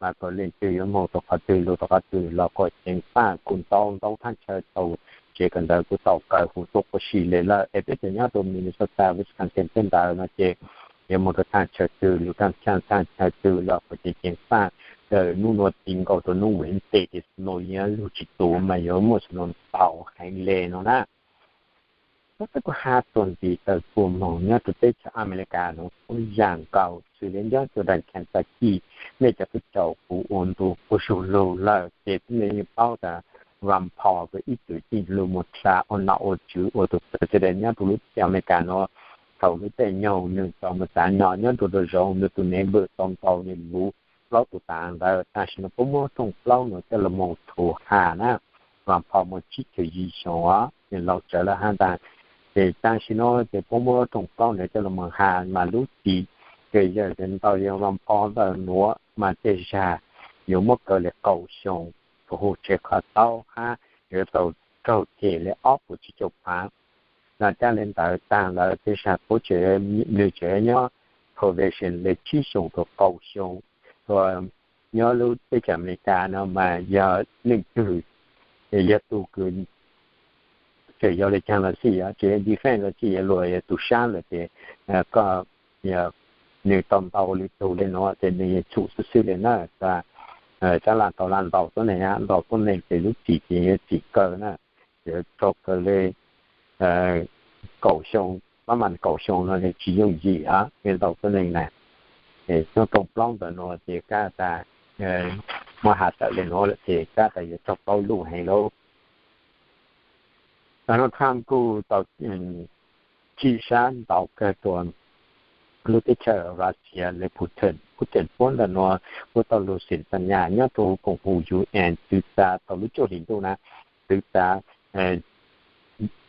Mas kom leej twg yuav moog rua qhov twg lug rua qhov twg los kom ceev faj kuj ntau ntau thaj chaw tau tsev kawm ntawv kuj tau kaw huv tuaj quas si le lawm. Es peb cov nyob rua Minnesota, Wisconsin tej ntawd no ces yuav moog rua thaj chaw twg lug thaj chaw twg los kom ceev ceev faj kawm. Hnub nuav ti nkaus rua hnub Wednesday ces snow yuav lug tsis tus mas yuav muaj snow ntau heev le no na. Tab sis kuj hab tuag nti tawm tuaj moog nyob rua teb chaws Amelikas nuav kuj yam nkaus xws le nyob rua nraag Kentucky. Nej cov tub caum kuv ua ntu quas zug lug lawm ces nej yeej paub tas Ron Paul ib txwm yeej lug mus dlha ua nom ua tswv ua tug president nyob rua lub teb chaws Amelikas nuav. Thaum lub caij nyoog nwg tau mus txav nyo nyob rua nraum zoov, nwg tug neighbor tau ntaus nwg luv plaub tug tav ntawd. Tam sim no puab muab rooj plaub nuav coj lug moog thu has na. Ron Paul muaj tsib caug yim xyoo os, nwg laus tsawv lawm hab ntag. Ces tam sim no ces puab muab rooj plaub nuav coj lug moog has mas lub txim kws yawg ntawd yog Ron Paul ntawm nuav mas tej zag yuav muab kaw le kaum xyoo, tug hu tseg qhov taub hab yuav tau raug cem le ob puas tsib caug phav. Los caj le ntawd taag lawm tej zag puab nwg tseem nyob probation le tsib xyoo rua kaum xyoo. Ua nyob lub teb chaws Amelikas no mas yog leej twg, yog tug kws tseem yog le caag los xij, tseem yog defense los xij, yog luag yog tug sab lawm ces koj, nwg tau ntaus le tug le nuav ces nwg yeej txhum xwb xwb le na. Sab laj tau laj ntaus tuab neeg, ntaus tuab neeg ces lub txim ces yuav txim kawg na. Yuav raug kaw le kaum xyoo, pab mas kaum xyoo no tsis yooj yim os, ntaus tuab neeg na. Nyob rooj plaub ntawm nuav ces kab tas muab has tawm le nuav lawm ces kab tas yuav raug paub luj heev lauj. Donald Trump kuj tau chim sab ntau kawg rua lub teb chaws Russia le Putin. Putin puab ntawm nuav puab tau lug xeem xa nyas nyob rua koom haum U N txwv txav tau lub cuaj hlis ntuj na, txwv txav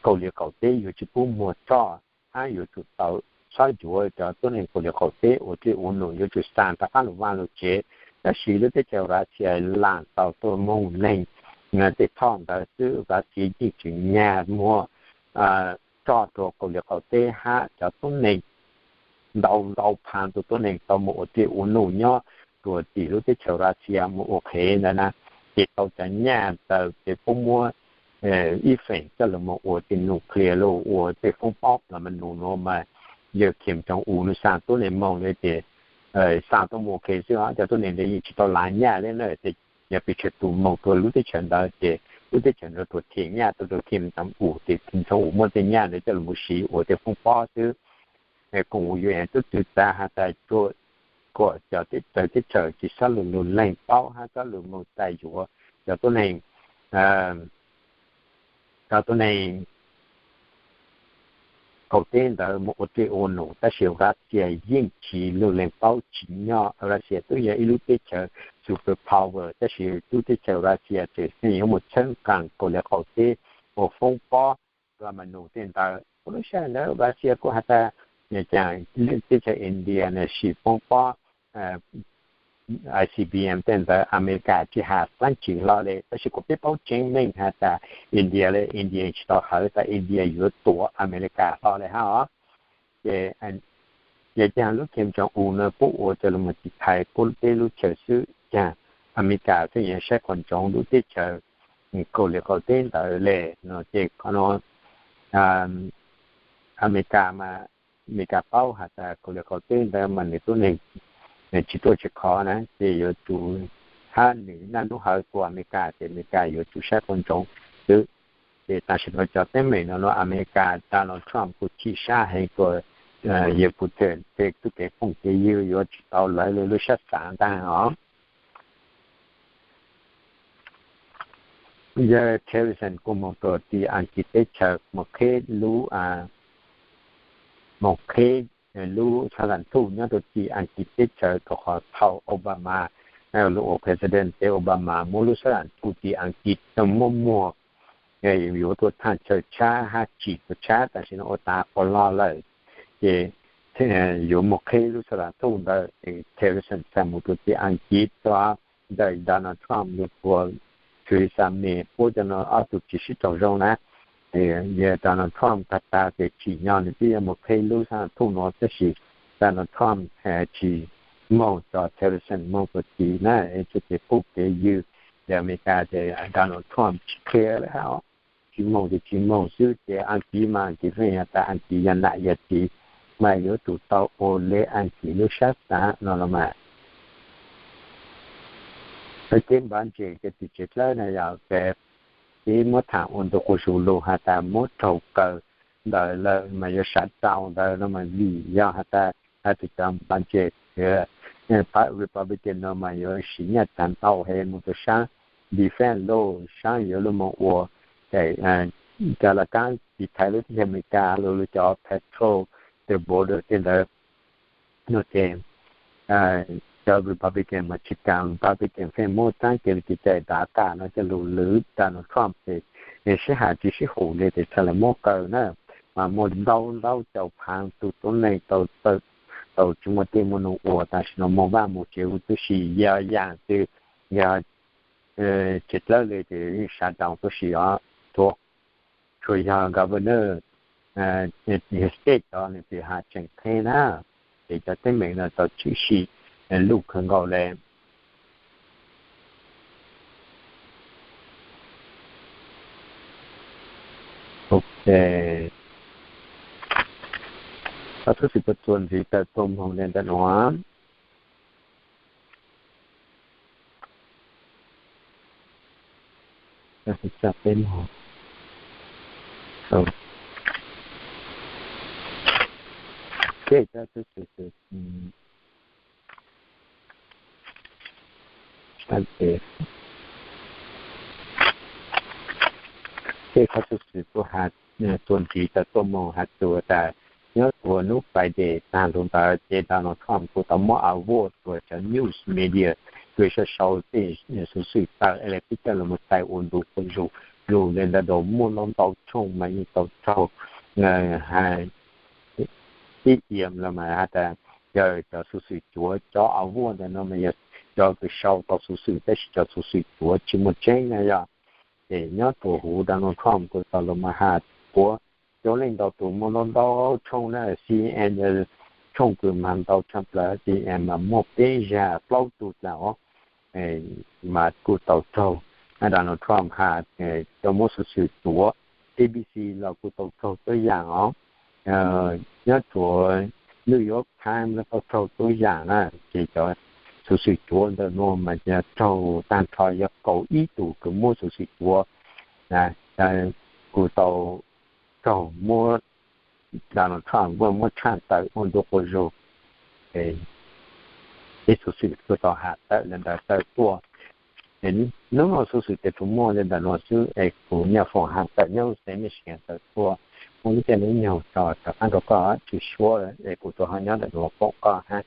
Kauslim Qaum Teb yuav tsi pub muag roj hab yuav tsum tau txhob yuav cov tuab neeg Kauslim Qaum Teb ua dlej ua num, yuav tsum xa rov qab lug vaaj lug tsev. Tab sis lub teb chaws Russia laam tau tuaj moog leeg tej thoj ntawd xwb, Russia yeej tseem nyag muag roj rua Kauslim Qaum Teb hab cov tuab neeg ntau ntau phav tus tuab neeg tau moog ua dlej ua num nyob rua tim lub teb chaws Russia moog ua qhev ntawd na, ces tau cov nyaj ntawd ces puab muab ib feem coj lug moog ua tej nuclear los ua tej foob pob los mas num nuav mas yawg Kim Jong Un nwg xa tuab neeg moog le ces xa tuaj moog ua qhev xwb, cov tuab neeg ntawd yeej tsi tau lav nyaj le na. Ces yog pes tsawg tus moog rua lub teb chaws ntawd ces lub teb chaws ntawd tuaj them nyaj tuaj rua Kim Jong Un, ces Kim Jong Un muab tej nyaj ntawd coj lug moog siv ua tej foob pob xwb. Koom U N tub txwv tas has tas kom cov teb chaws teb chaws tsi xob lug lug leeg paub hab xob lug moog txais yuav cov tuab neeg, cov tuab neeg qaum teb ntawd moog ua dlej ua num, tab sis Russia yeej tsi lug leeg paub tsi nyob. Russia tub yog ib lub teb chaws super power, tab sis lub teb chaws Russia tseem xeem yuav moog txhawb nqaa Kauslim Qaum Teb ua foob pob los mas num tej ntawd. Ua lub sij hawm ntawd Russia kuj has tas caag teb chaws India na sim foob pob I C B M tej ntawd Amelikas tsi has faab tsi hlo le, tab sis kuas peb paub tseeb meej has tas India le, India tsi tau hawv tas India yuav tuav Amelikas hlo le hab os. Ces yog caag lub Kim Jong Un no puab ua coj lug moog tiv thaiv puab peb lub chaw xwb, caag Amelikas xwb yuav saib quas ntsoov lub teb chaws Kauslim Qaum Teb ntawd le no ces qhov no Amelikas mas Amelikas paub has tas Kauslim Qaum Teb ntawd mas nwg tuab neeg tsi tuaj tsi khov na, ces yuav tsum hab nwg naj nub hawv rua Amelikas ces Amelikas yuav tsum saib quas ntsoov xwb. Ces tam sim no cov teeb meem no no Amelikas Donald Trump kuj chim sab heev rua yawg Putin tej tub kev phooj kev ywg yuav tsi tau lawv le lub sab xav ntaag os. Yawg Tillerson kuj moog rua tim Askiv teb chaws moog qheb lub, moog qheb lub xab lam thuj nyob rua tim Askiv teb chaws rua qhov thaus Obama, lug ua president teb Obama muab lub xab lam thuj tim Askiv muab muag yuav tuaj thaaj chaw tshab hab tsim tuaj tshab, tam sim no ua taag quas log lawm. Ces yuav moog qheb lub xab lam thuj ntawd, Tillerson txhad moog rua tim Askiv tuaj ntawm Donald Trump lug rua Theresa May puab cov no ob tug tsi sib raug zoo na. Yawg Donald Trump taag taag tes tsim nyog nwg pib yuav moog qheb lub xab lam thuj nuav tab sis Donald Trump tsi moog, cov Tillerson moog rua tim na, txuj kev pub kev ywg. Yawg Amelikas tes Donald Trump tsi qhia lawm hab, tsi moog tes tsi moog xwb, ces Askiv mas Askiv feej has tas Askiv yog nam yog txiv, mas yuav tsum tau ua le Askiv lub sab xav no los mas. Koj ceb npav ntses rua tim tsev dlawb na yog kev peb muab thaam ua ntu quas zug lug has tas muab raug kaw ntawd lawm mas yuav sav rau ntawd no mas vim yog has tas hab tus cov npav ntses Republican no mas yuav siv nyaj tag ntau heev moog rua saab defense lug, saab yuav lug moog ua, cov laj kaab tiv thaiv lub teb chaws Amelikas lug lug cov patrol the border tej ntawd. No ces cov Republican mas tsi kaam, Republican feej muab tsaab kev lug tiv thaiv dav tag no coj lug lwv Donald Trump tes sib has tsi sib hum le tes txhad le muab kaw na. Mas muaj ntau ntau caum phaav tug tuab neeg tau tsi muaj tij muaj nug ua, tam sim no moog vaaj moog tsev huv tub si yog yaam twg, yog tsev dlawb le tes yeej sav rau tub si os. Tsuas yog governor, state cov nwg tsi has tseem qheb na, ces cov teeb meem no tau tshwm sim luj kawg nkaus le. Ok, koj tub si puas txuas ntxiv tawm tuaj moog le ntawm nuav? Tej koj tub si kuj has, txuas ntxiv tawm tuaj moog has txug tas nyob rua hnub Friday taag lug ntawd ces Donald Trump kuj tau muab award rua cov news media, kws sau sau tej xuv xwm tawm le pib coj lug moog txais ua ntu quas zug, lug le ntawd muaj ntau ntau tshooj mas yeej tau raug tib yam los mas has tas yog cov xuv xwm cuav, cov award ntawm no mas yog cov kws sau tau xuv xwm tab sis cov xuv xwm cuav tsi muaj tseeb na yog. Ces nyob rua huv Donald Trump kuj tau lug mas has puab cov leej ntau tus muaj ntau ntau tshooj na, CNN yog tshooj kws mas ntau tshaj plawg, CNN mas muaj peb zag plaub tug dlaab os, mas kuj tau raug Donald Trump has cov muab xuv xwm cuav. ABC los kuj tau raug tuab yaam os. Nyob rua New York Times los tau raug tuab yaam na, ces cov xuv xwm cuav ntawm nuav mas yog raug taag nrho yog kaum ib tug kws muab xuv xwm cuav kuj tau raug muab Donald Trump muab tshaj tawm ua ntu quas zug, tej xuv xwm kuj tau has tawm le ntawd tawm tuaj. Hnub no xuv xwm tes tsuas muaj le ntawm nuav xwb es kuv nyaj foom has tawm nyob lub xeev Michigan tawm tuaj. Muaj lub caij lub nyoog tso rov qaab rua koj tsi suav es kuv tsuas ho nyob ntawm nuav foom koj hab.